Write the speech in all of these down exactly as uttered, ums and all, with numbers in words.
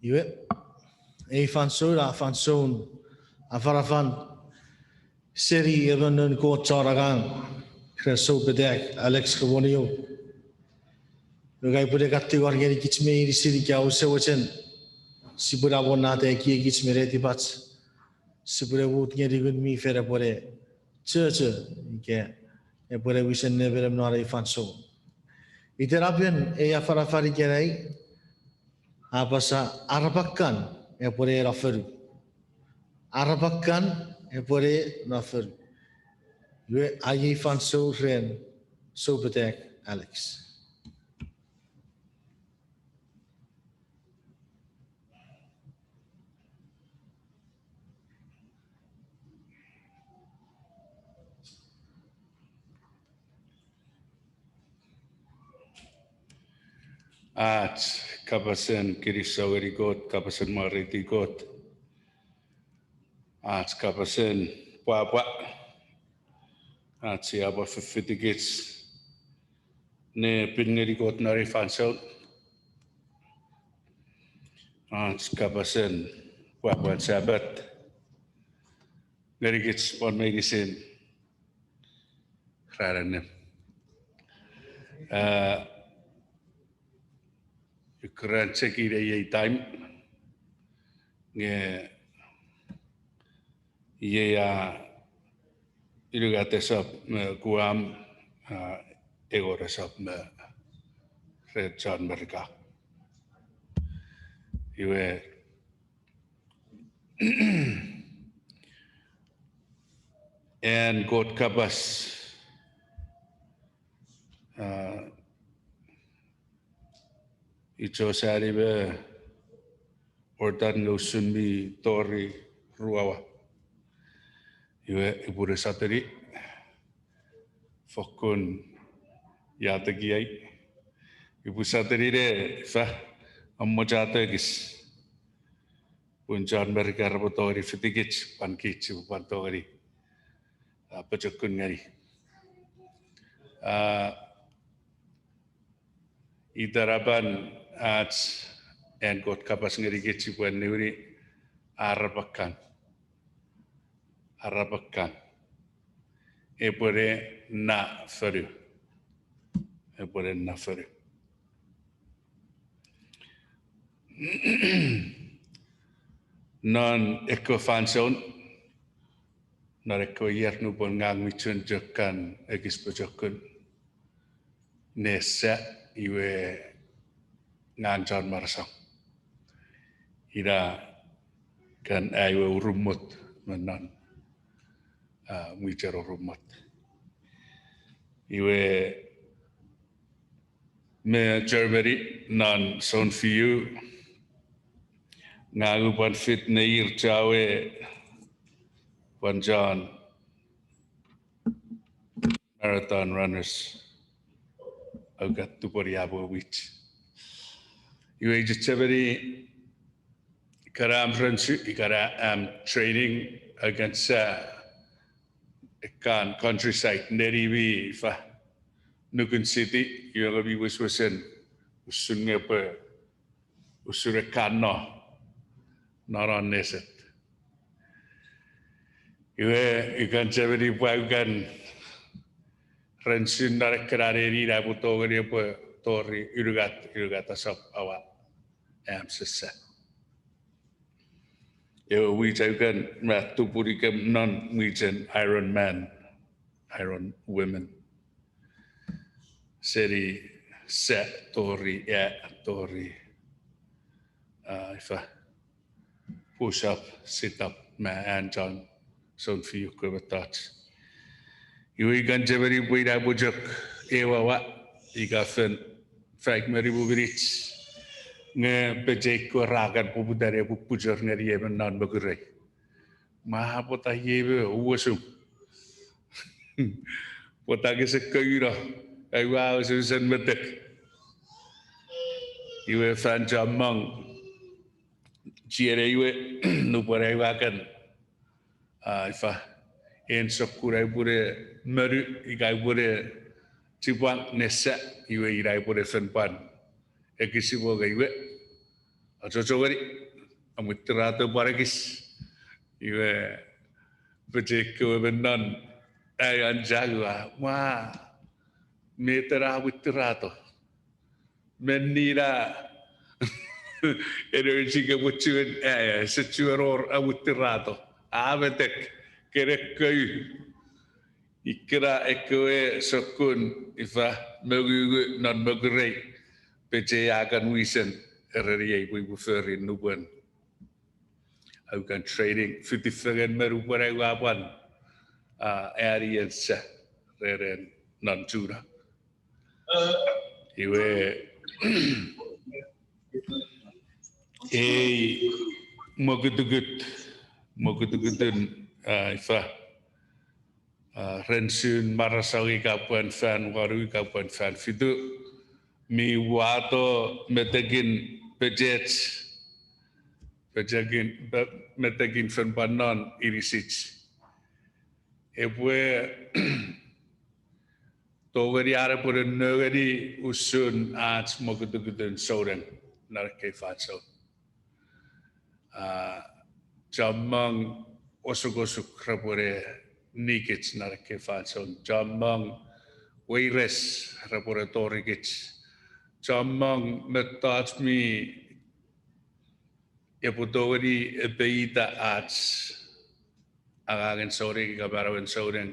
Iwe, ei fansoun a fansoun afanafan seni emon noun Kot chon angang, ren soupetak Alex Kebonio. Nge upwene kan tingor ngenikich meinisin ika wesewesen sipwene amonnata ekiekich me netipach, sipwene mut ngeni Ngun mi Fel epwene chocho ika epwene wisen nemenem non ei fansoun. Itenapen ei afanafan ikenai, a apasa, arapakan epwene no fonu. Arapakan epwene no fonu. Iwe, ai ei fansoun ren soupetak Alex. Ach kapasen kinisou ngeni Kot, kapasen mwareiti Kot. Ach kapasen pwapwa. Ach sia pwan fiffitikich ne pin ngeni Kot non ei fansoun. Ach kapasen pwapwan Sapat ngenikich pwan meinisin ran annim. Ua keran cheki iei time, nge iei a unungat esop me Guam, a engon esop me ren chon Merika. Iwe, an Kot kapas, a, icho sani me Jordan nge usun mi tori ruu awa. Iwe, upwe sotuni fokkun iotekiei. Upwe sotuni ne ifa, ammochato ekis. Pun chon Merika repwe tongeni fitikich, pwan kich sipwe pwan tongeni, a, pochokun ngeni. A, itenapan ach an Kot kapas ngenikich sipwe niwini, arapakan. Arapakan epwene no fonu. Epwene no fonu. Non ekkewe fansoun, non ekkewe ier nupwen ngang mi chuen chok kan ekis pochokun, nge sia, iwe, ngang chon marasang. Ina kan ai we urumot me non, a, mwichen urumot. Iwe, me Germany non sounfiu, ngang upwe pwan fit ne ir chon we, pwan chon marathon runners, aua kan tupweni am we wich. Iwe, i chechemeni kana am rensu, i kana am training against, a, ekkan countryside, neni mi ifa, nukun city, iwe nge mi wesewesen usun nge pwe usun ekkan no, non neset. Iwe, i kan chechemeni pwe aua kan rensu non ekkena neni ina pwe tongeni epwe tori unungat, unungat esop awa am sessa. Ewe wich aua kan ma tupunikem non mwichen Iron Man, Iron Women. Seni sa tori, a, tori, a, ifa, push up, sit up, me an chon sounfiu kewe mettoch. Iwe i kan chechemeni pwe ina pwe chok ew awa, ika fen faik me nimu minich, nge pecheikwe ra kan poputa ne pupuchor ngeni emon non mokurei. Ma pwata iei me uwosum. Pwata kese kouno, aua wesewesen metek. Iwe fan chommong chienei we, nupwen aua kan, a, ifa, en sokkun aupwene monu, ika aupwene chipwang ne sa, iwe ina aupwene fen pwan ekis ipwe nge iwe Achocho ngeni, amwittirato pwan ekis. Iwe, pwe ekkewe me non aean chang ua, ua, met ena amwittirato. Menni na energy kopwe chuen aea, ese chuen wor amwittirato. A metek, kenekeu. Ikkena ekkewe sokkun ifa mongungu non mokurei, pwe a kan wisen ereniei pwe upwe fori nupwen a kan training fiti fengen me nupwen aua pwan, a, ani en sa reren non chuna. Iwe, ei mokutukut, mokutukutun, a, ifa, a, ren sun marasongi kapwan fan wanu, kapwan fan fitu, mi wato metekin pechech, pechekin, pe-, metekin fen pwan non inisich. Epwe tongeni are pwe nengeni usun ach mokutukutun souneng non ekkei fansoun. A, chommong osukosuk repwene nikich non ekkei fansoun. Chommong weires repwene torikich. Chommong mettoch mi epwe tongeni epeita ach angangen souneng ika manauen souneng.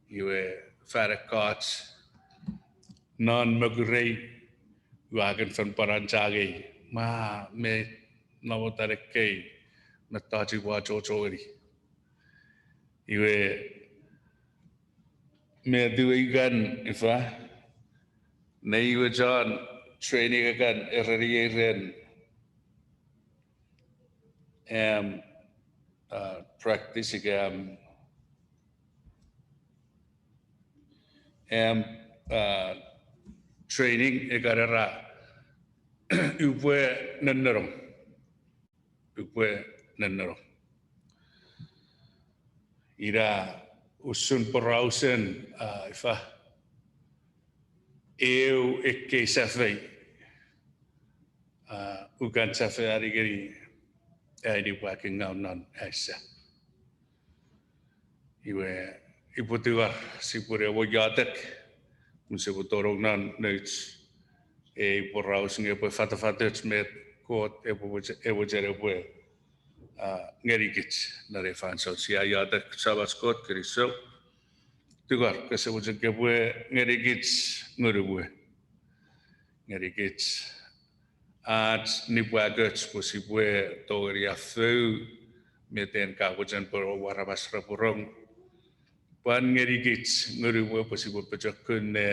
Iwe fan ekkoch non mokurei ua kan fen pwan anchangei, ma, me namotan ekkei mettoch ua achocho ngeni. Iwe, met iwe kan ifa, nei we chon training kan ereniei ren am, a, practice ika am, am, a, training ika era, upwe nennenong. Upwe nennenong. Ina usun porausen, a, ifa, eu ekkei safei, a, ua kan safei ani ngeni ai nipwakingaw non ai sa. Iwe, upwe tingor sipwene ewe iotek, pun sipwe tonong non nouch ei poraus nge epwe fatafatoch met Kot epwe moch-, ewe chen epwe, a, ngenikich non ei fansoun. Sia iotek. Samach Kot, kinisou. Tingor kose mochen kopwe ngenikich ngunumwe, ngenikich ach nipwakoch pwe sipwe tongeni afou met en ka mochen pwe aramas repwe rong. Pwan ngenikich ngunumwe pwe sipwe pochokun ne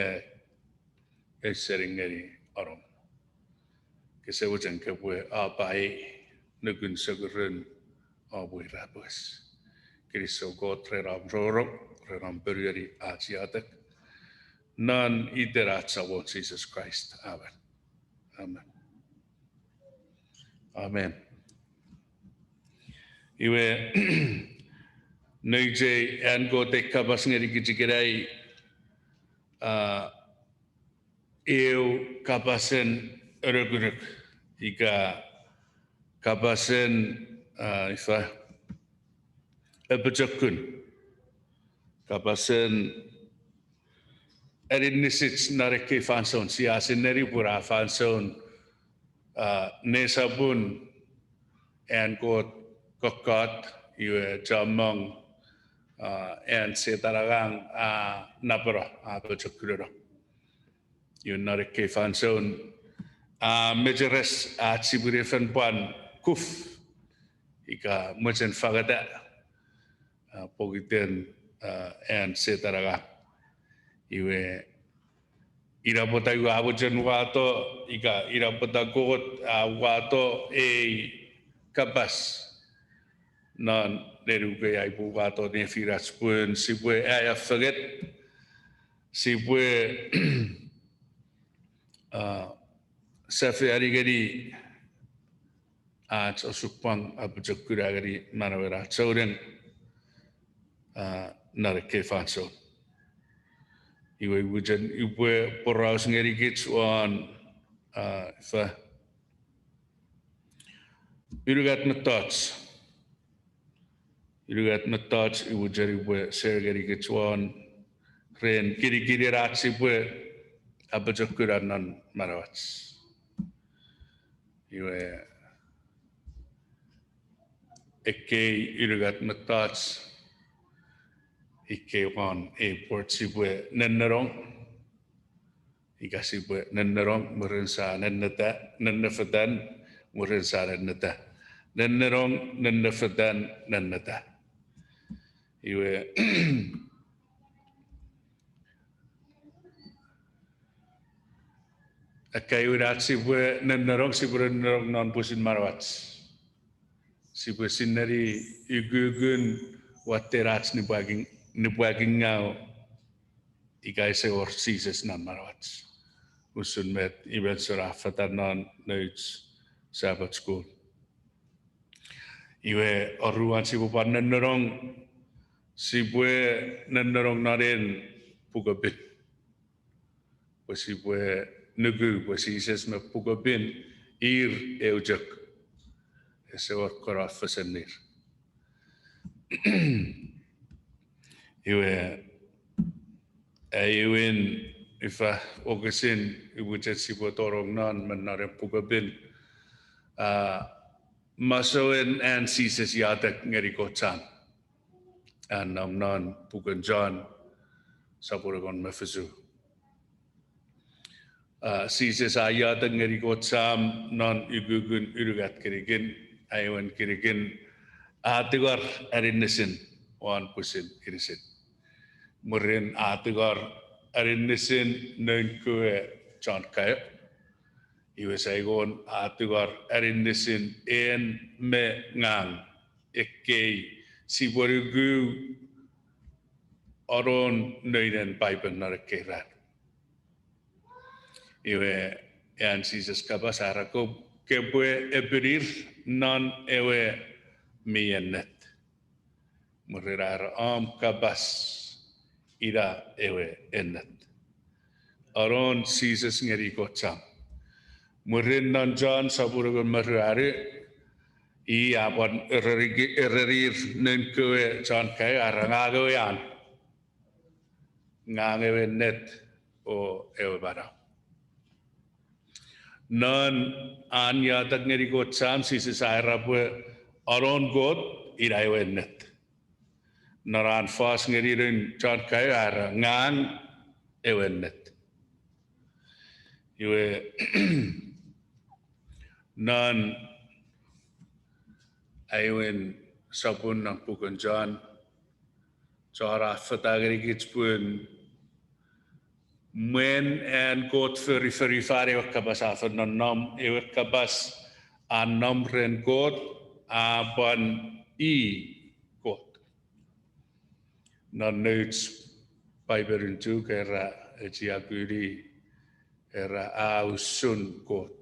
ausening ngeni anom. Kose mochen kopwe apaei nukun sokurun om we irapenges. Kinisou Kot ren om rongorong, ren om ponueni ach iotek, non iten ach Samon Jises Kraist, amen. Amen. Amen. Iwe, nouch ei an Kot ei kapas ngenikich ikenai, a, eu kapasen anukunuk, ika kapasen, a, ifa, apochokun, kapasen aninnisich non ekkei fansoun. Sia sinei pwe a fansoun, a, nesopun an Kot kokkot, iwe chommong, a, an Setan angang a napeno, a pochokuneno. Iwe non ekkei fansoun, a, mecheres ach sipwene fen pwan kuf ika mochen fangeta, a, pokiten, a, an Setan angang. Iwe, ina pwata ua mochen wato, ika ina pwata Kot a wato ei kapas non nenukei ai upwe wato nefinach pun sipwe aea fengen, sipwe, a, safei ani ngeni ach osupwang, apochokuna ngeni manauen ach souneng, a, non ekkei fansoun. Iwe mochen upwe poraus ngenikich won, a, ifa, Unungat mettoch. Unungat mettoch upwe cheni pwe share ngenikich won ren kinikinin ach sipwe apochokuna non manauach. Iwe, ekkei unungat mettoch, ikkei won ei pwor sipwe nennenong. Ika sipwe nennenong mwirin sa nenneta, nennefetan, mwirin sa nenneta. Nennenong, nennefetan, nenneta. Iwe, akkaewin ach sipwe nennenong, sipwe nennenong non pwisin manauach. Sipwe sinei ukukun watten ach nipwakin, nipwakingaw ika ese wor Jises non manauach. Usun met Imenson a fata non nouch Sabbath school. Iwe, oruan sipwe pwan nennenong, sipwe nennenong non en Puk Pin. Pwe sipwe nuku pwe Jises me Puk Pin ir eu chok. Ese wor kono fesenir. Iwe, aewin, ifa, wokisin, ipuchet sipwe tonong non me non en Puk Pin. A, masouen an Jises iotek ngeni Kot Sam. A nom non puken John, sopun engon me fisu. A, Jises a iotek ngeni Kot Sam non ukukun unungat kinikin, aewin kinikin, a tingor aninnisin won pwisin inisin. Mwirin a tingor aninnisin noun kewe chon kaeo. Iwe saingon a tingor aninnisin en me ngang, ekkei sipwe nuku anon noun en Paipen non ekkei ran. Iwe, an Jises kapas a era, Ko, kepwe epinir non ewe mi ennet. Mwirin a era, Om kapas ina ewe ennet. Anon Jises ngeni Kot Sam. Mwirin non John sopun engon me ruanu, i a pwan erenir noun kewe chon kaeo, a era, Ngang ewe an. Ngang ewe ennet o ewe manau. Non an iotek ngeni Kot Sam, Jises a era pwe anon Kot ina ewe ennet. Non an fos ngeni noun chon kaeo a era, Ngang ewe ennet. Iwe, non aewin sopun non puken John, John a fata ngenikich pun mwen an Kot fori fonufan ewe kapas a fen nonnom, ewe kapas a nom ren Kot, a pwan i Kot. Non nouch Paipen en Chuuk era, echiakuni, era a usun Kot.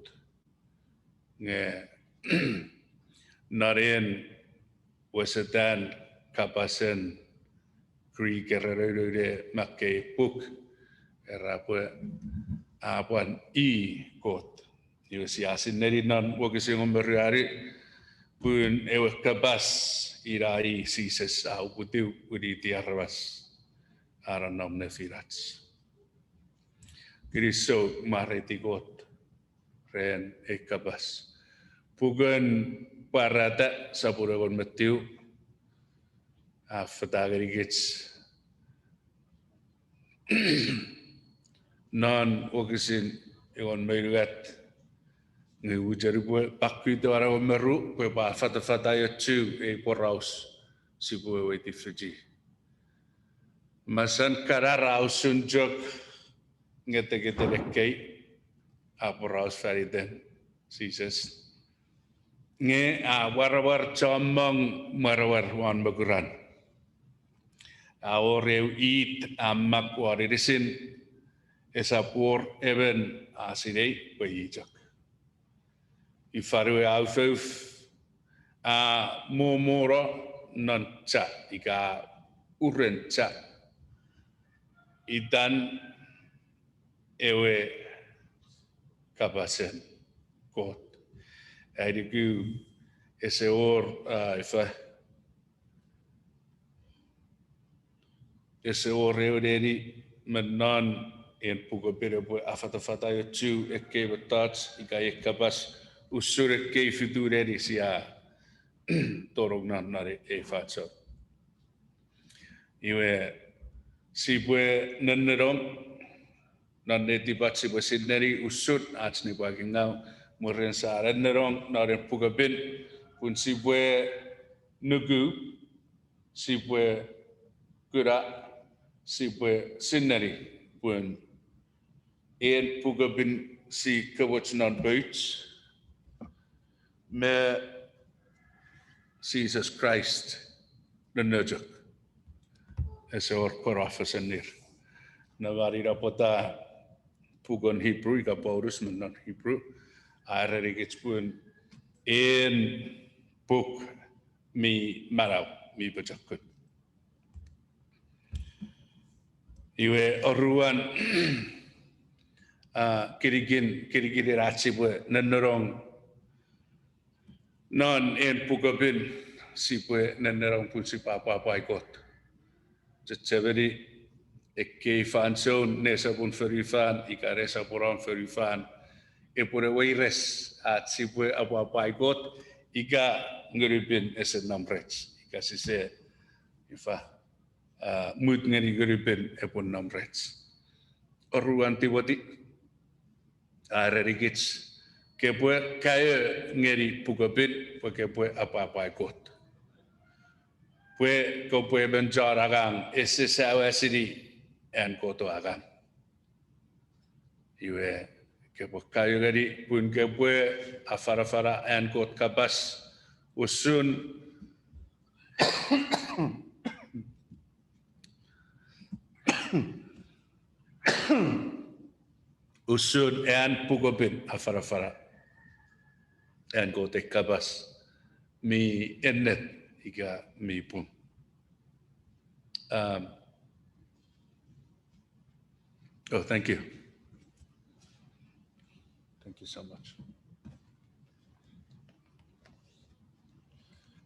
Nge non en wesetan kapasen Greek era nounou ne makkei puk, era pwe a pwan i Kot. Iwe sia sinei non wokisin engon me ruanu, pun ewe kapas ina i Jises a uputiw, winiti aramas, a nonnom nefinach. Kinisou, mwareiti Kot ren ei kapas. Puken Pwarata sopun engon me tiu a fata ngenikich non wokisin engon me unungat, nge ua cheni pwe pakuto anaemon me ru pwe epwe afatafata iochu ei poraus sipwe weweiti fichi. Mesan kana ra usun chok ngetengetin ekkei a poraus fan iten Jises. Nge a waramwar chommong mwaramwar won mokuran. A wor eu it a mak won inisin, esap wor emon a sinei pwe i chok. Ifa ewe a ufouf, a momono non cha ika uren cha, itan ewe kapasen Kot. Ai nuku Ese wor, a, ifa, ese wor eu neni me non en pukepin epwe afatafatochu ekkei mettoch ika ei kapas usun ekkei fitu neni sia tonong non non ei fansoun. Iwe, sipwe nennenong non netipach, sipwe sinei usun ach nipwakingau, mwirin sia nennenong non en pukepin, pun sipwe nuku, sipwe kuna, sipwe sinei pun en pukepin si komoch non pouch me Jises Kraist nonnochok. Ese wor pworaus fesen ir. Neman ina pwata puken Hebrew ika Paulus me non Hebrew a erenikich pun en puk mi manau, mi pochokun. Iwe oruan, a, kinikin, kinikinin ach sipwe nennenong non en pukepin, sipwe nennenong pun sipwe apwapwai Kot. Chechemeni, ekkei fansoun nesopun fonufan ika nesopun om fonufan epwe ne weires ach sipwe apwapwai Kot ika Ngun mi Pin ese nom rech, ika sise, ifa, a, mut ngeni Ngun mi Pin epwe nom rech. Oruan Timoti a erenikich, kepwe kaeo ngeni pukepin pwe kepwe apwapwai Kot, pwe kopwe emon chon angang ese sawasini an Kot angang. Iwe, kepwe kaeo ngeni pun kepwe afanafana an Kot kapas usun usun an pukepin afanafana an Kot ei kapas mi ennet ika mi pung. Um, oh, thank you. Thank you so much.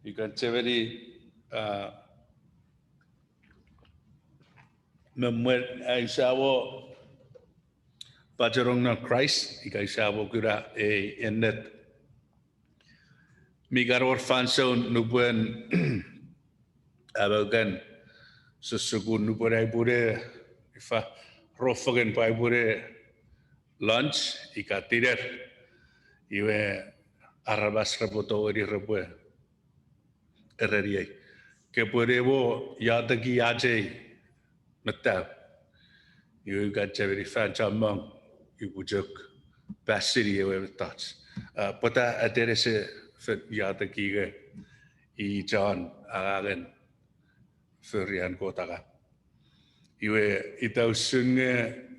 Ikan chemeni, uh, me mwen aisamo pachenong non Kraist, ika aisamo kuna ei ennet mi kan wor fansoun nupwen amaukan sosukun nupwen aipwene, ifa, rofengen pwe aipwene lunch ika dinner. Iwe aramas repwe tongeni repwe ereniei, kepwe ne mo ioteki ach ei mettoch. Iwe ua kan chemeni fan chommong upwe chok pasini ewe mettoch. A, pwata aten ese fen ioteki nge i chon angangen fori an Kot angang. Iwe ita usun nge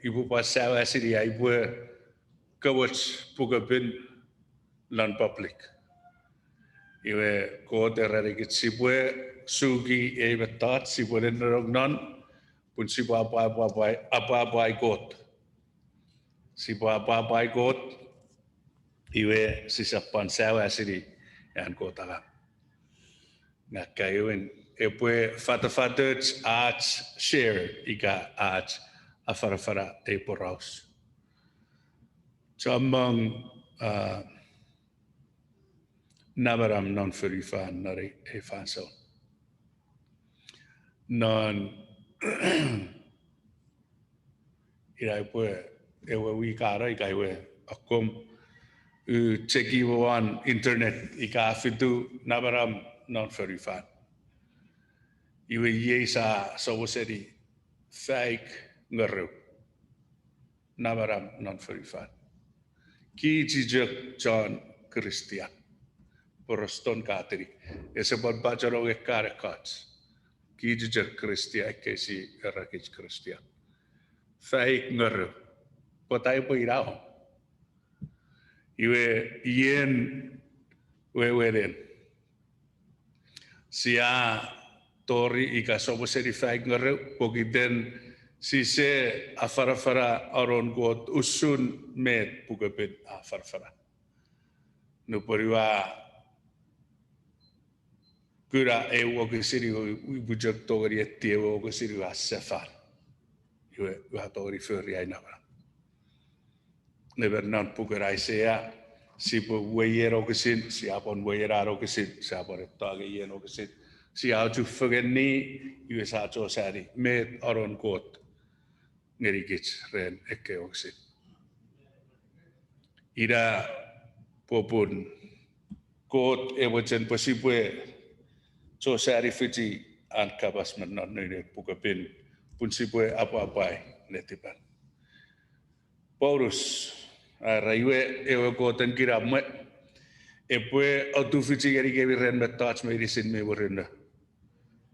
upwe pwan sawasini ai upwe komoch pukepin non public. Iwe Kot erenikich sipwe suki ei mettoch, sipwe nennenong non, pun sipwe apwapwai, apwapwai Kot. Sipwe apwapwai Kot, iwe sisap pwan sawasini an Kot angang. Nge akkaewin, epwe fatafatoch ach share ika ach afanafana ei poraus. Chommong, a, namanam non fonufan non ei, ei fansoun. Non ina epwe ewe wik a no ika ewe akkom, u cheki won internet ika fitu namanam non fonufan. Iwe iei sa sopwoseni faik ngerou namanam non fonufan. Kich chok chon Kristian, Protestant, Katolik, ese pwan pachenong ekkan ekkoch. Kich chok Kristian, ekkei si era kich Kristian. Faik ngerou. Pwata epwe ina? Iwe ien wewenen sia tori ika sopwoseni faik ngerou pokiten sise afanafana anon Kot usun met pukepin a afanafana. Nupwen ua kuna ew wokisin, iwe upwe chok tongeni eti ewe wokisin iwe a sefan. Iwe ua tongeni fori ai namanam. Nge me non puken Aisea, sipwe weien wokisin, sia pwan weien an wokisin, sia pwan eto ngeien wokisin, sia ochufengeni, iwe sia chosani met anon Kot ngenikich ren ekkei wokisin. Ina popun Kot e mochen pwe sipwe chosani fichi an kapas me non noun ei pukepin, pun sipwe apwapwai netipan. Paulus a era, iwe ewe Koten kinamwe epwe atufichi ngenikemi ren mettoch meinisin mi murinno,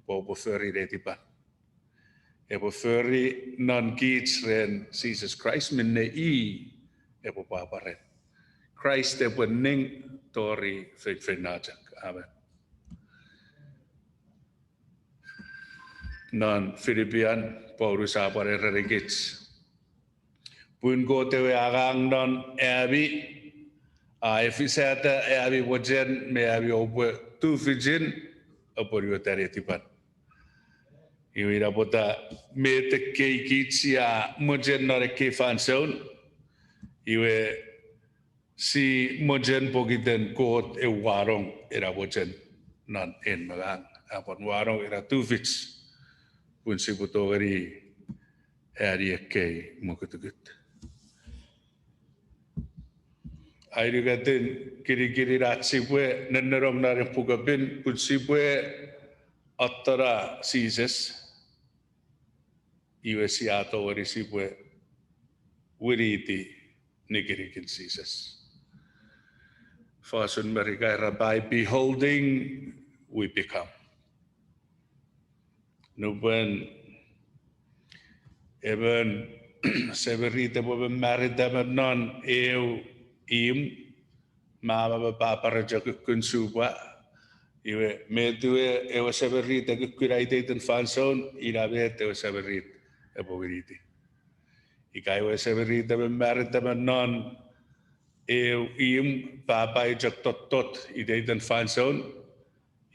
pwe oupwe fori netipan. Epwe fori non kich ren Jises Kraist minne i epwe pwapwa ren. Kraist epwe ning tori feinfeino chok. Amen. Non Filipian, Paulus a pwan erenikich, pun Kot ewe angang non ami a efisata ami mochen me ami oupwe tufichin apwonueta netipan. Iwe ina pwata met ekkei kich sia mochen non ekkei fansoun, iwe si mochen pokiten Kot e wanong ena mochen non en me ngang, a pwan wanong ena tufich pun sipwe tongeni ani ekkei mokutukut. Ai unungatin kinikinin ach sipwe nennenong non ei pukepin pun sipwe attona Jises, iwe sia tongeni sipwe winiti nikinikin Jises. Fosun Merika era, by beholding, we become. Nupwen emon semirit epwe mamarita me non eu imw, mama me papa re chok kukkun supwa, iwe met ewe, ewe semirit e kukkuna iteiten fansoun, ina met ewe semirit epwe winiti. Ika ewe semirit epwe mamarita me non eu imw, papa e chok tottot iteiten fansoun,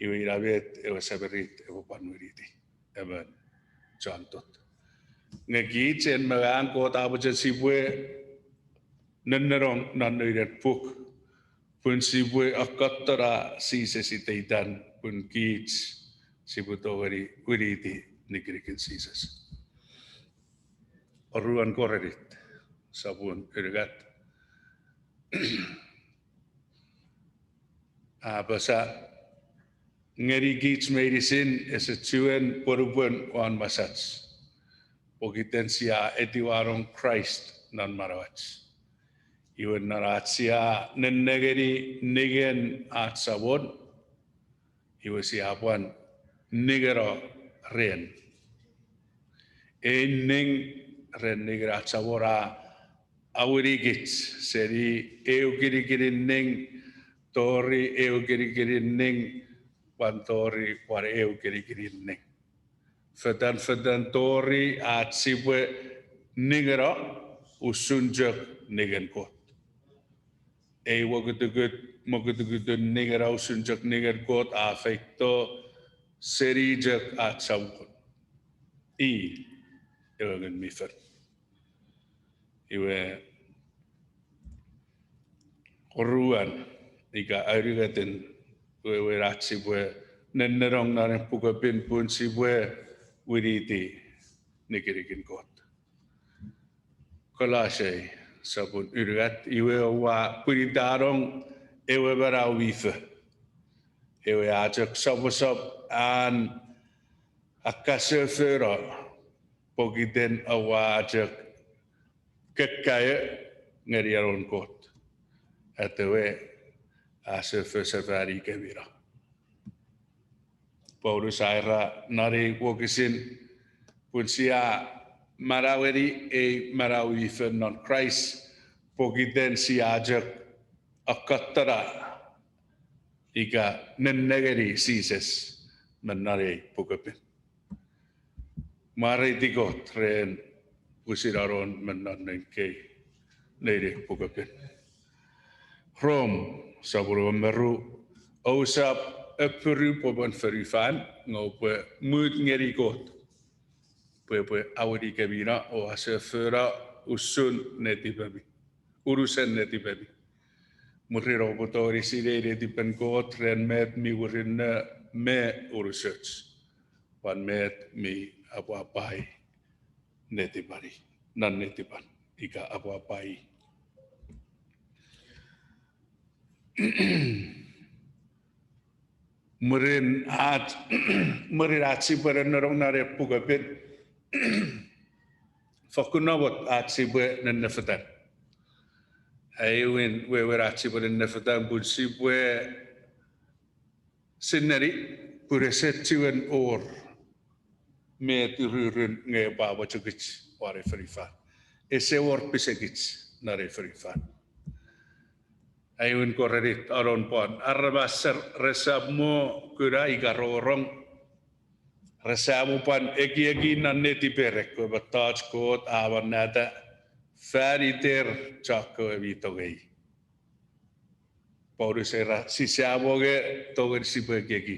iwe ina met ewe semirit epwe pwan winiti, emon chon tot. Nge kich en me ngang Kot a mochen sipwe nennenong non noun en puk, pun sipwe akkatona Jises iteitan, pun kich sipwe tongeni winiti nikinikin Jises. Aruan Korint, sopun unungat. A apasa, ngenikich meinisin ese chuen pwonupwon won mesach, pokiten sia etiwanong Kraist non manauach. Iwe non ach sia nennengeni ningen ach Samon, iwe sia pwan ningeno ren. Ei ning ren ningen ach Samon a awinikich seni eu kinikinin ning tori eu kinikinin ning, pwan tori pwan eu kinikinin ning. Fetan fetan tori ach sipwe ningeno usun chok ningen Kot. Ei mokutukut, mokutukutun ningeno usun chok ningen Kot a feito seni chok ach Samon, i ewe Ngun mi Fel. Iwe, oruan ika aunungatin wewen ach sipwe nennenong non ei pukepin pun sipwe winiti nikinikin Kot. Kolose sopun unungat, iwe oua pwinitanong ewe manau mi fo, ewe a chok soposop an akasefeno pokiten oua chok kekkaeo ngeni anon Kot, atewe a sefo sefani kemino. Paulus a era non ei wokisin pun sia manaueni ei manau mi fo non Kraist pokiten sia chok akkatona ika nennengeni Jises me non ei pukepin. Mwareiti Kot ren pwisin anon me non noun kei nein ei pukepin. Rom sopun engon me ru, ousap appiru popun fonufan, nge oupwe mut ngeni Kot pwe epwe awenikemi no o asefona usun netipemi, unusen netipemi. Mwirin oupwe tongeni sinei netipen Kot ren met mi murinno me unusoch, pwan met mi apwapwai netipani, non netipan, ika apwapwai. Mwirin ach, mwirin ach sipwe nennenong non ei pukepin, fokkun namot ach sipwe nennefetan. Aewin wewen ach sipwe nennefetan pun sipwe sineni pun ese chiwen wor met ururun nge epwe amochukich won ei fonufan. Ese wor pisekich non ei fonufan. Aewin Korint anon pwan, aramas resap mo kuna ika rongorong, resap mo pwan ekieki non netiper ekkewe mettoch Kot a amonnata fan iter chokkewe mi tongei. Paulus era sisamo nge tongeni sipwe ekieki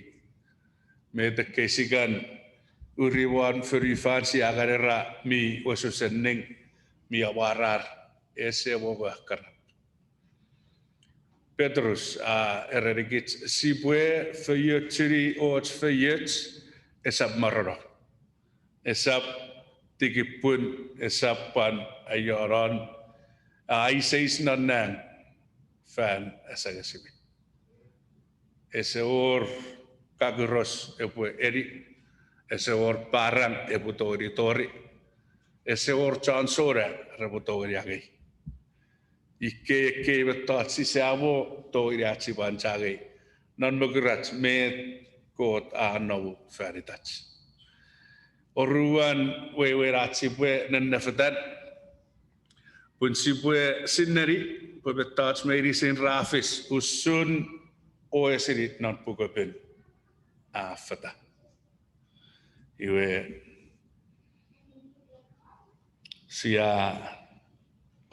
met ekkei sia kan uri won fonufan sia kan era mi wesewesen ning, mi amwarar, ese mo nge akkar. Petrus a erenikich sipwe feiochuni och feioch esap marono, esap tikipun, esap pwan aionon, a iseis non nang fan asengesimi. Ese wor kakiros epwe eni, ese wor parang epwe tongeni tori, ese wor chon sona repwe tongeni angei. Ikkei ekkei mettoch sisamo tongeni ach sipwe angei non mokurach met Kot a anomu fan itach. Oruan wewen ach sipwe nennefetan pun sipwe sineni pwe mettoch meinisin ra fis usun oesini non pukepin a affata. Iwe, sia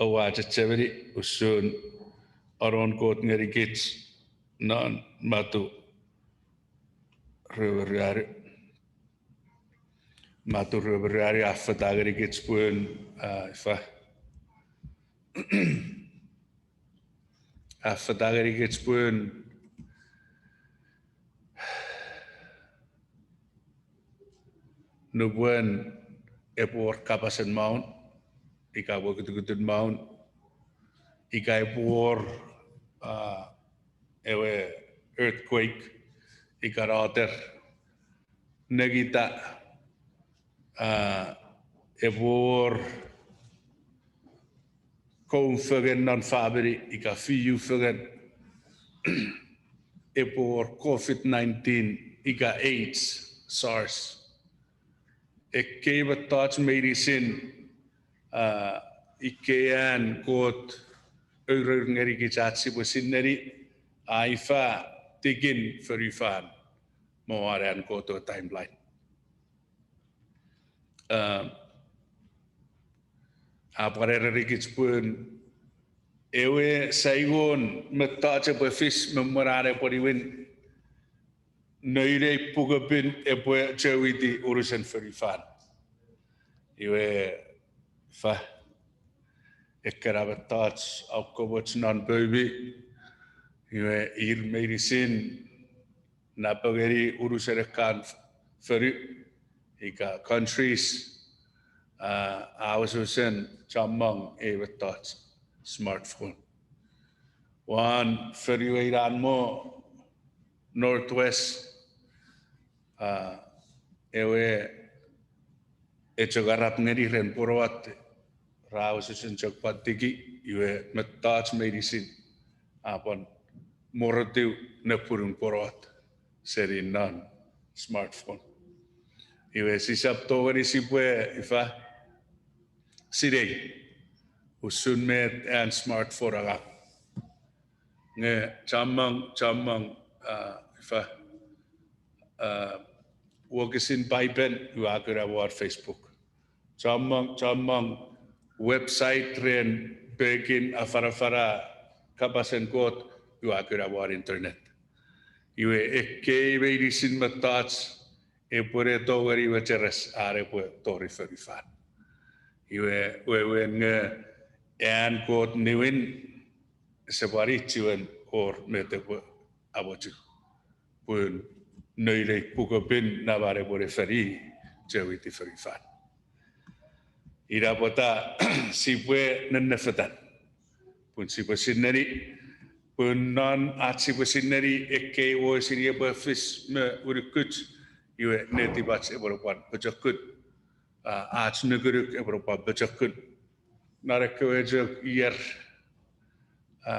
oua chechemeni usun anon Kot ngenikich non Matu rue me ruanu. Matu rue me ruanu a affata ngenikich pun, a, ifa, a affata ngenikich pun nupwen epwe wor kapasen maun, ika epwe kutukutun maun, ika epwe wor, a, ewe earthquake, ika noter, nengita, a, epwe wor koum fengen non famini ika fiu fengen, epwe wor COVID nineteen ika AIDS, SARS. Ekkei mettoch meinisin, a, ikkei an Kot ourour ngenikich ach sipwe sineni, a ifa tikin fonufan me won an Kot we timeline. A, a pwan erenikich pun ewe saingon mettoch epwe fis me mwen an epwe niwin, noun ei pukepin epwe chouiti unusen fonufan. Iwe, ifa, ekkena mettoch a ukkomoch non poumi, iwe ir meinisin napengeni unusen ekkan fonu ika countries, a, a wesewesen chommong ei mettoch smartphone. Won fonu we inan mo Northwest, a, ewe e chok arap ngeni ren pwonowat, ra wesewesen chok pwan tiki, iwe mettoch meinisin a pwan morotiw nepwinun pwonowat seni non smartphone. Iwe sisap tongeni sipwe ifa sinei usun met an smartphone angang. Nge chommong, chommong, a, ifa, a, wokisin Paipen ua kuna won Facebook. Chommong, chommong website ren pekin afanafana kapasen Kot ua kuna won internet. Iwe ekkei meinisin mettoch epwene tongeni mecheres an epwe tori fonufan. Iwe wewen nge an Kot niwin, ese pwan chiwen wor met epwe amochu. Pun noun ei pukepin naman epwene foni chouiti fonufan. Ina pwata sipwe nennefetan. Pun sipwe sineni, pun non ach sipwe sineni ekkei wor seni epwe fis me unukuch, iwe netipach epwe pwan pochokun. A, ach nukunuk epwe pwan pochokun. Non ekkewe chok ier, a,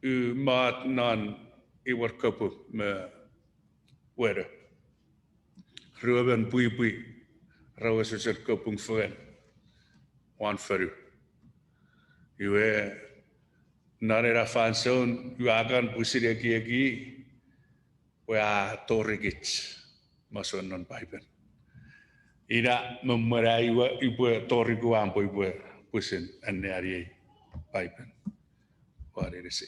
u mot non imwer kapung me weno. Ruemon pwipwi ra wesewesen kapung fengen won fonu. Iwe, non ena fansoun ua kan pwisin ekieki pwe a torikich masouen non Paipen. Ina me mwen ai ua, upwe tori kuwan pwe upwe pwisin anneani ei Paipen. Pwan inisi.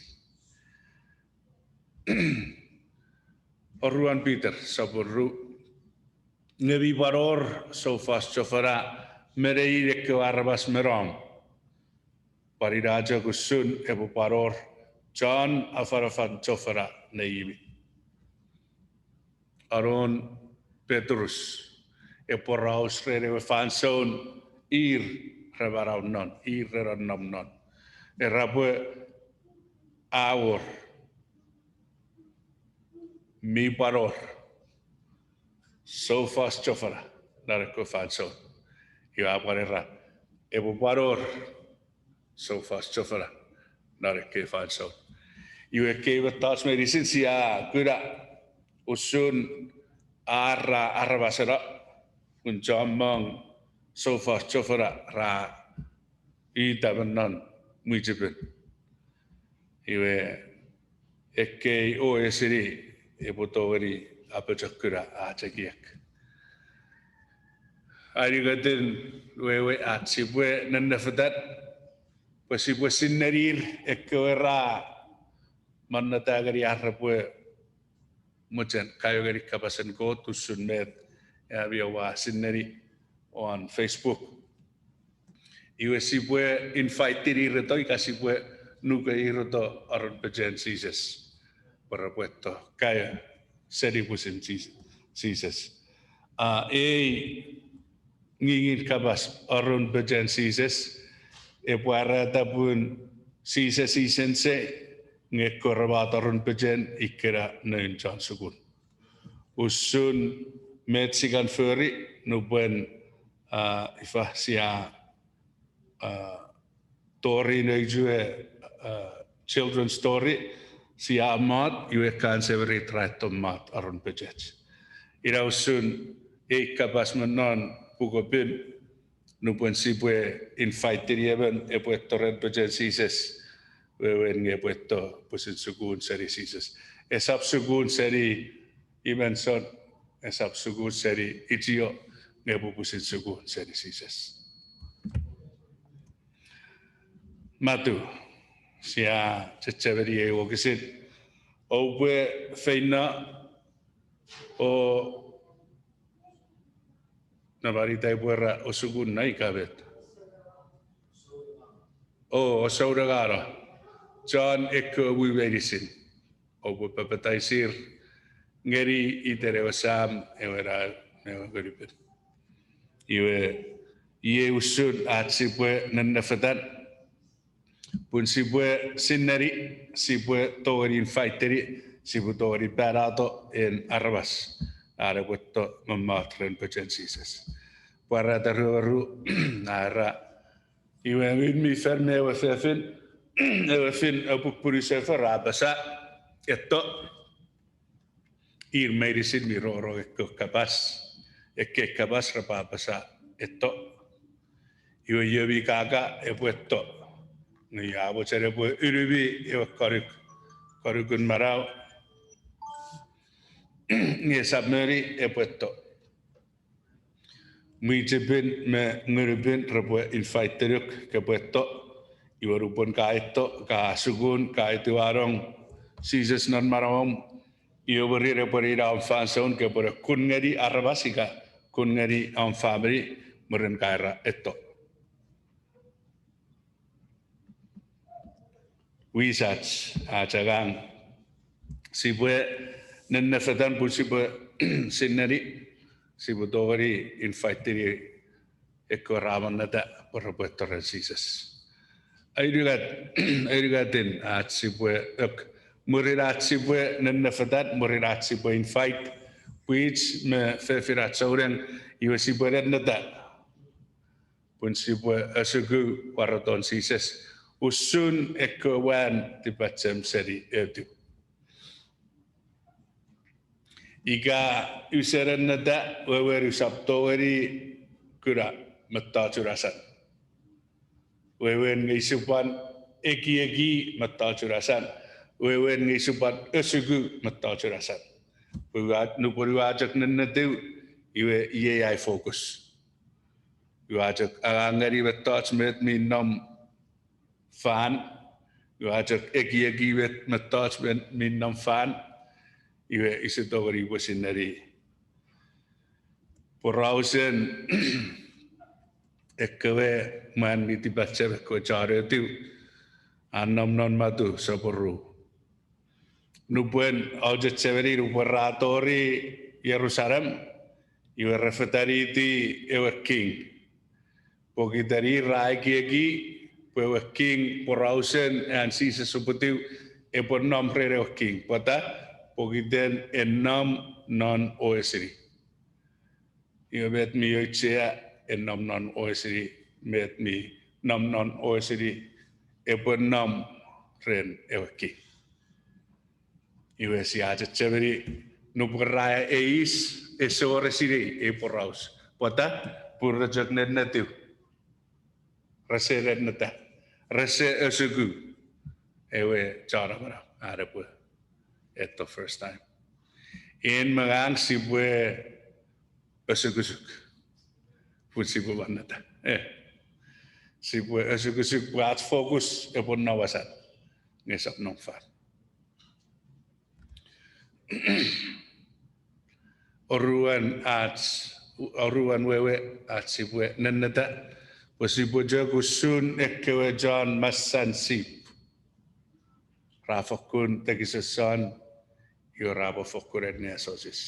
Oruan Peter, sopun ru. Nge mi pwan wor soufos chofona me nein ekkewe aramas me nom. Pwan ina chok usun epwe pwan wor chon afanafan chofona neimi. Anon Petrus, epwe poraus ren ewe fansoun ir re manau non, ir re nonnom non. Era pwe a wor, mi pwan wor soufos chofona non ekkewe fansoun. Iwe a pwan era, epwe pwan wor soufos chofona non ekkei fansoun. Iwe ekkei mettoch meinisin sia kuna usun ar ra aramaseno, pun chommong soufos chofona ra ita me non mwichefen. Iwe ekkei o esini epwe tongeni apochokuna ach ekiek. Aunungatin wewe ach sipwe nennefetan pwe sipwe sinenir ekkewe ra monneta ngeni ar repwe mochen kaeo ngeni kapasen Kot usun met ami oua sineni won Facebook. Iwe sipwe invite-ini ir eto ika sipwe nuku ir eto aron pechen Jises pwe repwe etto kaeo seni pwisin Jis-, Jises. A, ei ngingin kapas aron pechen Jises epwe pwarata pun Jises i sense, nge ekkewe ra mot aron pechen ikkena noun chon sukun. Usun met sia kan fori nupwen, a, ifa sia, a, tori nouch we, a, children's story, sia mot, iwe ekkan semirit ra etto mot aron pechech. Ina usun ei kapas me non Puk Pin, nupwen sipwe invite-ini emon epwe etto ren pechen Jises, wewen nge epwe etto pwisin sukun seni Jises. Esap sukun seni i menson, esap sukun seni ichio, nge epwe pwisin sukun seni Jises. Matu, sia chechemeni ei wokisin: Oupwe feino o namanita epwe ra osukun na ika met. O, osounengano chon ekkewe mwu meinisin, oupwe papataisir ngeni iten ewe Sam, ewe Nau, me ewe Ngunupin. Iwe, iei usun ach sipwe nennefetan pun sipwe sineni, sipwe tongeni invite-ini, sipwe tongeni panato en aramas an epwe etto me mot ren pechen Jises. Pwarata ruoru, a era, iwe Ngun mi Fel me ewe fefin, ewe fin epwe pupunu sefo ra apasa, etto. Ir meinisin mi rongorong ekkewe kapas, ekkei kapas repwe apasa, etto. Iwe io mi kaka epwe etto. Nge io a mochen epwe unumi ewe konuk, konukun manau, nge esap moni, epwe etto. Mwichepin me Ngunupin repwe invite-enuk kopwe etto. Iwe nupwen ka etto, ka sukun, ka etiwanong Jises non manauom, Iwe mwirin epwe ina om fansoun kopwe ne kun ngeni aramas ika kun ngeni om famini mwirin ka era eto. Wisach, ach angang, sipwe nennefetan pun sipwe sineni, sipwe tongeni invite-ini ekkewe ra monneta pwe repwe eto ren Jises. Aunungatin ach sipwe, mwirin ach sipwe nennefetan, mwirin ach sipwe invite pwich me fefinach souneng, iwe sipwe nenneta pun sipwe asuku wareton Jises usun ekkewe mwan tipachem seni eu tiw. Ika use nenneta, wewen usap tongeni kuna mettochun asan. Wewen nge use pwan ekieki mettochun asan. Wewen nge use pwan asuku mettochun asan. Pwe nupwen ua chok nennetiw, iwe iei ai focus. Ua chok angang ngeni mettoch met mi nom fan, ua chok ekieki met mettoch met mi nom fan, iwe use tongeni pwisin neni porausen ekkewe mwan mi tipachem, ekkewe chon eu tiw, a nom non Matu sopun ru. Nupwen oua chechemeni nupwen ra tori Jerusalem, iwe re fetaniti ewe king. Pokiten ir ra ekieki pwe ewe king, porausen an Jises uputiw epwe nom ren ewe king. Pwata? Pokiten e nom non oesini. Iwe met mi auchea, e nom non oesini, met mi nom non oesini epwe nom ren ewe king. Iwe sia chechemeni nupwen ra eis, ese wor esinei ei poraus. Pwata? Pun re chok nennetiw. Rese nenneta, rese asuku ewe Chon Amanau an epwe eto first time. En me ngang sipwe osukosuk pun sipwe monneta. Sipwe osukosuk pwe ach focus epwe nom asan nge esap nom fan. Oruan ach, oruan wewe ach sipwe nenneta pwe sipwe chok usun ekkewe chon masan sip. Ra fokkun tekison, iwe ra pwan fokkun anneasochis.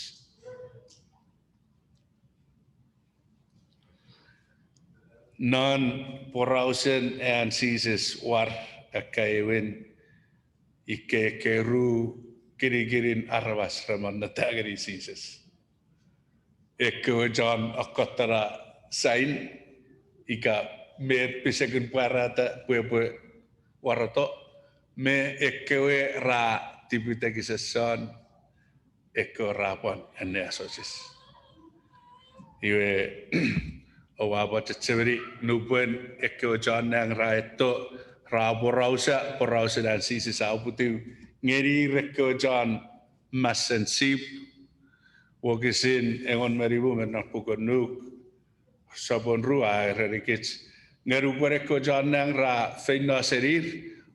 Non porausen an Jises war akkaewin, ikkei ekkei ru kinikinin aramas ra monneta ngeni Jises. Ekkewe chon akkotona sain ika met pisekin pwarata pwe epwe wareto, me ekkewe ra tipetekison, ekkewe ra pwan anneasochis. Iwe, oua pwan chechemeni nupwen ekkewe chon nang ra eto, ra porausa porausen an Jises a uputiw ngeni ir ekkewe chon masen sip. Wokisin engon me nimu me non puken Nuk sopun ru a erenikich, nge nupwen ekkewe chon nang ra feino senir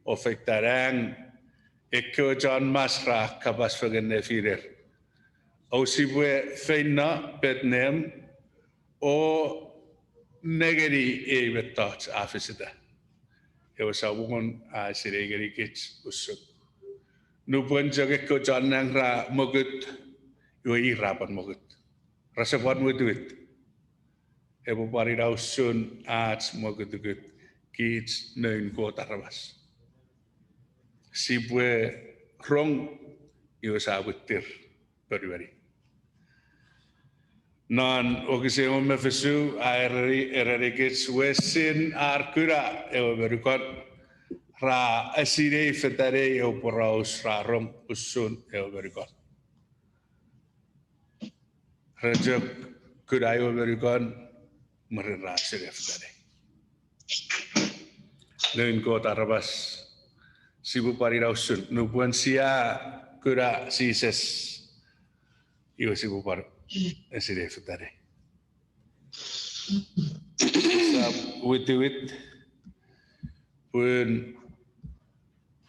o feita nang, ekkewe chon mas ra kapas fengen nefiner, Ousipwe feino Petneem o nengeni ei mettoch a fisita. Ewe Samon a sinei ngenikich usun, nupwen chok ekkewe chon nang ra mokut, iwe ir ra pwan mokut. Rese pwan witiwit. Epwe pwan ina usun ach mokutukut kich noun Kot aramas. Sipwe rong, iwe sa mwittir ponueni. Non wokisin engon me fisu a ereni, erenikich wesin ar kuna ewe monukon, ra esinei fetanei ewe poraus ra rong usun ewe monukon. Re chok kuna ewe monukon, mwirin ra esinei fetanei. Noun Kot aramas, sipwe pwan ina usun nupwen sia kuna Jises, iwe sipwe pwan esinei fetanei. Sap witiwit pun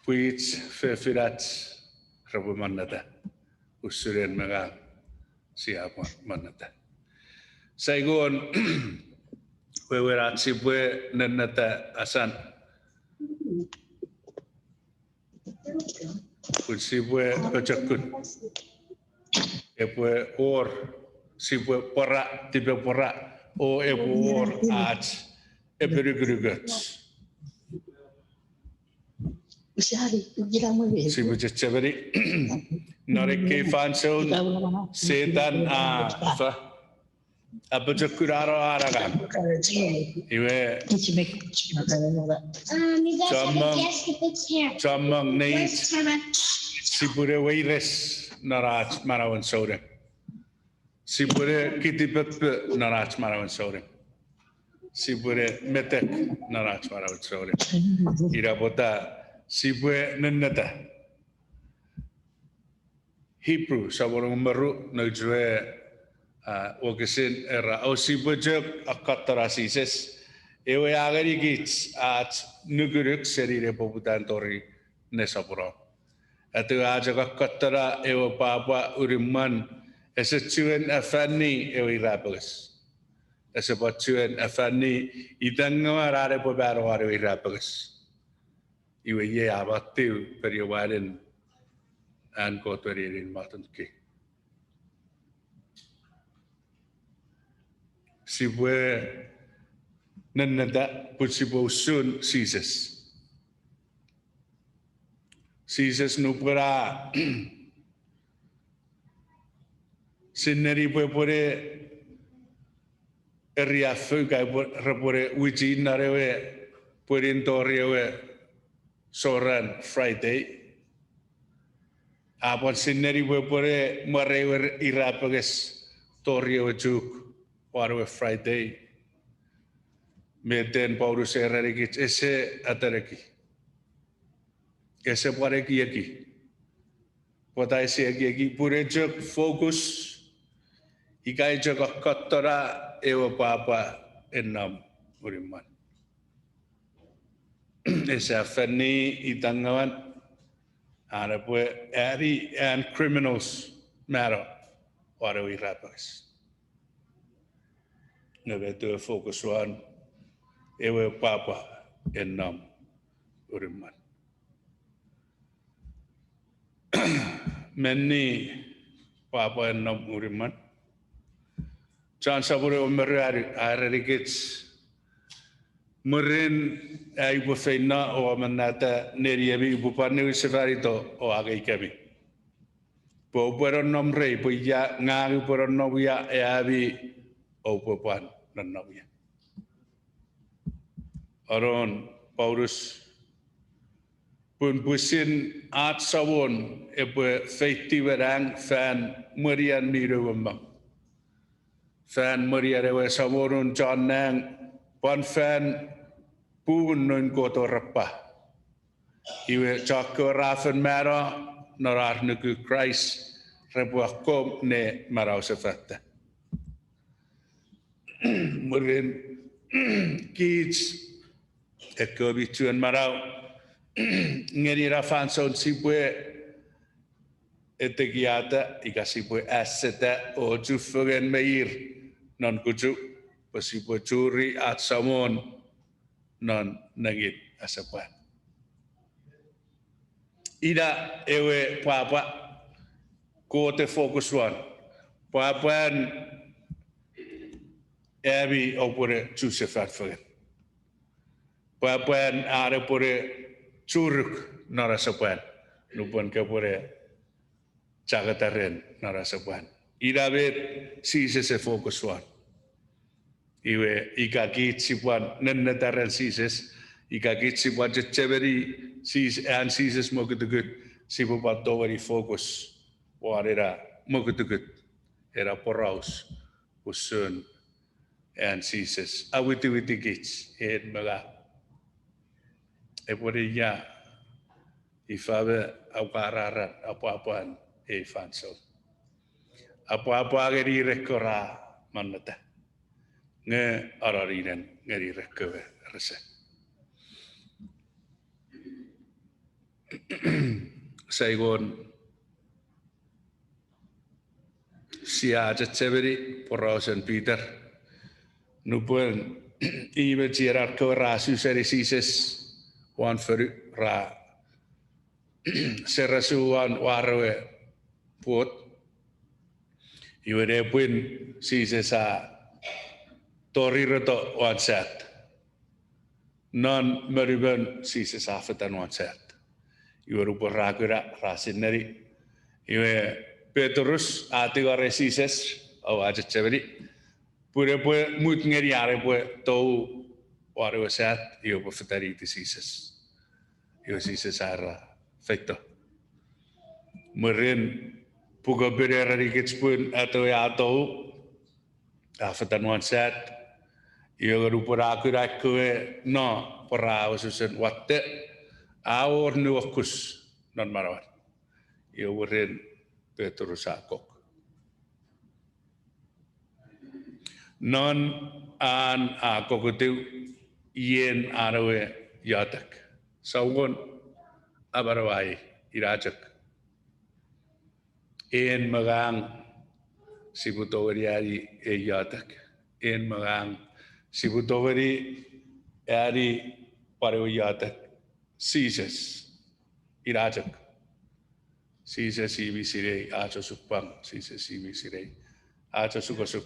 pwich fefinach repwe monneta. Usun en me ngang sia pwan monneta. Saingon wewen ach sipwe nenneta asan. Pun sipwe pochokun. Epwe wor, sipwe pwora, tipepwora, o epwe wor ach epinukunukoch. Sipwe chechemeni, non ekkei fansoun, Setan a, fa, a pochokunano an angang. Iwe, chommong, chommong neich, sipwene weires non ach manauen souneng. Sipwene kitipepe non ach manauen souneng. Sipwene metek non ach manauen souneng. Ina pwata sipwe nenneta. Hebrew sopwun engon me ru, nouch we, a, wokisin era, o sipwe chok akkatona Jises, ewe a ngenikich ach nukunuk seni ne poputan tori nesoponon. Ate a chok akkatona ewe pwapwa unumwan, ese chuen afanni ewe irapenges. Ese pwan chuen afanni itan ngawan an epwe mano won ewe irapenges. Iwe iei a matiw peniemwanin an Kot we nenien moten king. Sipwe nenneta pun sipwe usun Jises. Jises nupwen a sinneni pwe epwene eriafou ika epwe, repwene wichi non ewe pwinin tori ewe soran Friday. A pwan sinneni pwe epwene mwarei ewe irapenges tori ewe chuk won ewe Friday. Meten Paulus a erenikich ese ateneki. Ese pwan ekieki. Pwata ese ekieki? Pun e chok focus, ika e chok akkatona ewe pwapwa en nom unumwan. Ese afanni itan ngawan an epwe ani an criminals mano won ewe irapenges. Nge met ewe focus won? Ewe pwapwa en nom unumwan. Menni pwapwa en nom unumwan. John sopwun engon me ruanu a erenikich, mwirin ai upwe feino o amonnata neniemi, upwe pwan niwinsefanito o angei kemi. Pwe oupwe nonnom rei, pwe ia ngang upwe nonnom ia, ami oupwe pwan nonnom ia. Anon Paulus, pun pwisin ach Samon epwe feitiw me nang fan mwenien mi nouemong, fan mwenien ewe Samonun chon nang, pwan fan pun noun Kot repwa. Iwe chokkewe ra fen mano non ar nuku Kraist repwe akkom ne manausefata. Mwirin kich ekkewe mi chuen manau, ngeni ena fansoun sipwe etekiata ika sipwe aseta o chufengen me ir non kuchu, pwe sipwe churi ach Samon non nengin asepwan. Ina ewe pwapwa Kot e focus won, pwapwan ami oupwene chusefan fengen. Pwapwan an epwene churuk non asepwan nupwen kopwene chaketa ren non asepwan. Ina met Jises e focus won. Iwe ika kich sipwan nenneta ren Jises, ika kich sipwan chechemeni Jis-, an Jises mokutukut, sipwe pwan tongeni focus won ena mokutukut, ena poraus usun an Jises a witiwiti kich en me ngang. Epwene ia, ifa me aukararan apwapwan ei fansoun. Apwapwa ngeni ir ekkewe ra monneta, nge anoninen ngeni ir ekkewe rese. Saingon sia chechemeni porausen Peter. Nupwen i me chienan kewe ra su seni Jises won fonu, ra seresu won war ewe pwot. Iwe nepwin Jises a torireto won sat. Non monumon Jises a fetan won sat. Iwe nupwen ra kuna, ra sineni. Iwe Petrus a tingorei Jises, o a chechemeni, pun epwe mut ngeni an epwe tou won ewe sat, iwe epwe fetaniti Jises. Iwe Jises a era, feito. Mwirin pukepin a erenikich pun atewe a tou, a fetan won sat, iwe nupwen a kuna ekkewe no pwe ra wesewesen watte, a wor nuokus non manauan. Iwe mwirin Petrus a kok. Non an a kokkotiw, ien an ewe iotek, Samon, amanauaei, ina chok. En me ngang sipwe tongeni ani ei iotek. En me ngang sipwe tongeni ani pwan ewe iotek. Jises, ina chok. Jises i mi sinei ach osupwang, Jises i mi sinei ach osukosuk.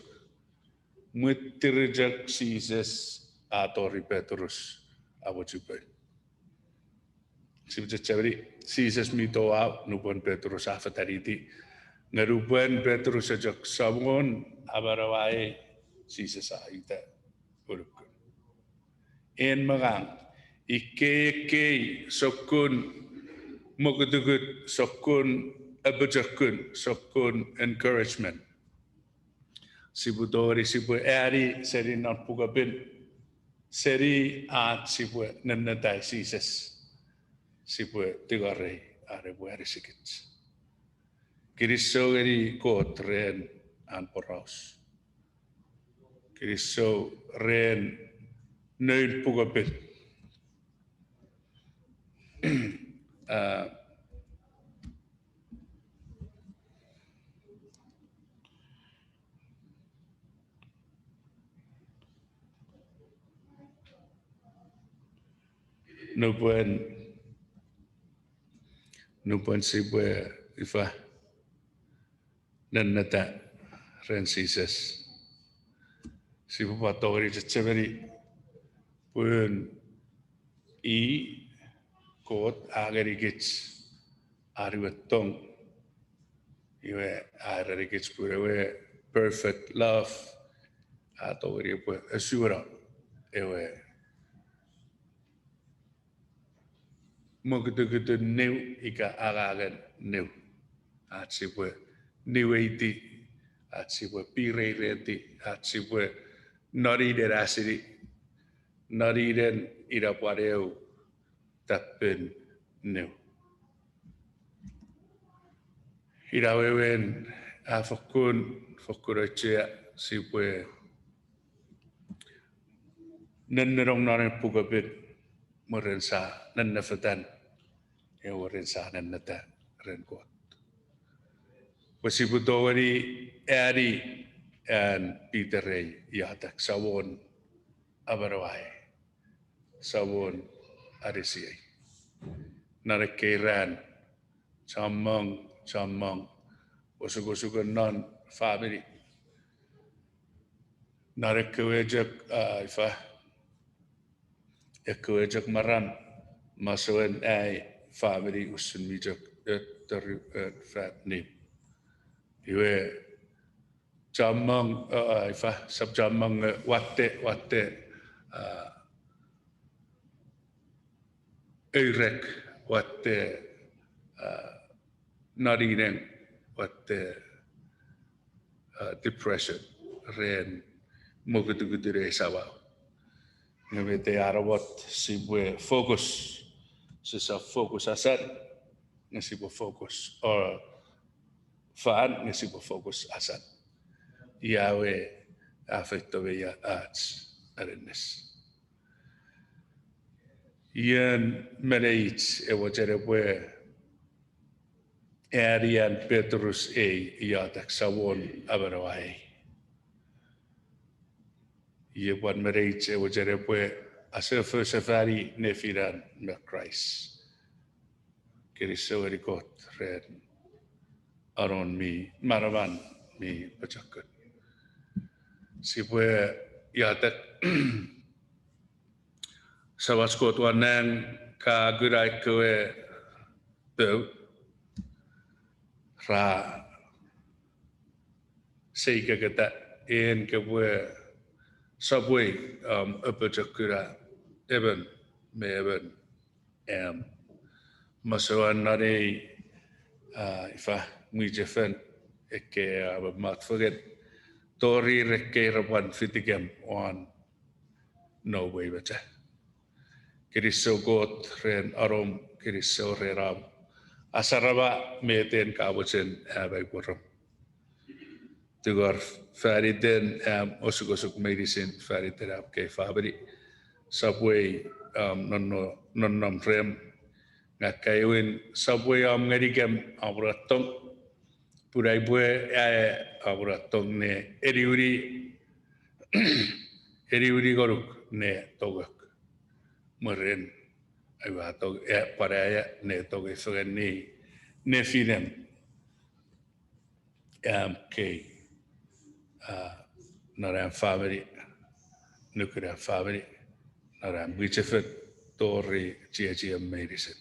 Mwitir chok Jises a tori Petrus, a mochen poun. Sipwe chechemeni, Jises mi toau nupwen Petrus a fetaniti. Nge nupwen Petrus a chok, Samon, amanauaei, Jises a uta unukun. En me ngang, ikkei ekkei sokkun mokutukut, sokkun apochokun, sokkun encouragement sipwe tongeni sipwe ani seni non pukepin, seni ach sipwe nenneta Jises, sipwe tingorei an epwe anisikich. Kinisou ngeni Kot ren an poraus. Kinisou ren noun pukepin. A, nupwen, nupwen sipwe ifa, nenneta ren Jises, sipwe pwan tongeni chechemeni pun i, Kot a ngenikich an we tong. Iwe a erenikich pun ewe perfect love a tongeni epwe asueno ewe mokutukutun niw ika angangen niw. Ach sipwe niweiti, ach sipwe pireireti, ach sipwe noninen asini, noninen ina pwan eu tappin niw. Ina wewen a fokkun, fokkun auchea sipwe nennenong non ei pukepin, mwirin sa nennefetan, e mwirin sa nenneta ren Kot. Pwe sipwe tongeni ani an Peter ei iotek, Samon, amanauaei, Samon, anisiei. Non ekkei ran, chommong, chommong osukosuk non famini. Non ekkewe chok, a, ifa, ekkewe chok maram, masouen ai famini usun mi chok, e, tori, e, fat ni. Iwe, chommong, a, ifa, sap chommong, e, watte, watte, a, eirek, watte, a, noninen, watte, a, depression, ren mokutukutun ei samau. Nge met a namot sipwe focus, sisap focus asan, nge sipwe focus, o fan, nge sipwe focus asan. Ia we a feito me ia ach aninnis. Ion me neich e mochen epwe Ani an Petrus ei iotek, Samon amanaua ei. Iei pwan me neich ewe chen epwe asefosefani nefinan me Kraist. Kinisou ngeni Kot ren anon mi manaman mi pochokun. Sipwe iotek. Samach Kot won nang, ka kuna ekkewe pou ra seikeketa, en kopwe sopwei, um, apochokuna emon me emon am, masouan non ei, ah, ifa, mwichefen, ekkei a mak fengen tori ekkei repwe pwan fitikem won noum we mecha. Kinisou Kot ren anom, kinisou ren am asarama me iten ka mochen am aipwe rong. Tungor faniten am osukosuk meinisin, faniten am kei famini. Sopwei am nonno-, nonnom rem. Nge akkaewin, sopwei am ngenikem am na tong. Pun aipwe aea am na tong ne eniwini, eniwini ngonuk ne tongok. Mwirin aua tong, e, pwan aea ne tongei fengeni nefinem am kei, ah, non am famini, nukun am famini, non am mwichefen, tori chiechiem meinisin.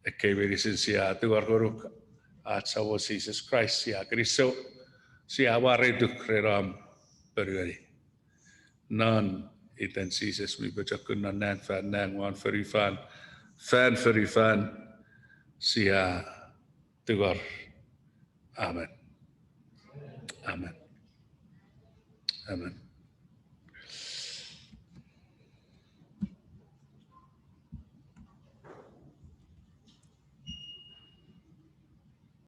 Ekkei meinisin sia tungor ngonuk, ach Samon Jises Kraist, sia kinisou, sia mwareituk ren om ponueni. Non iten Jises mi pochokun non nang fan nang won fonufan, fan fonufan, sia tungor. Amen. Amen. Amen.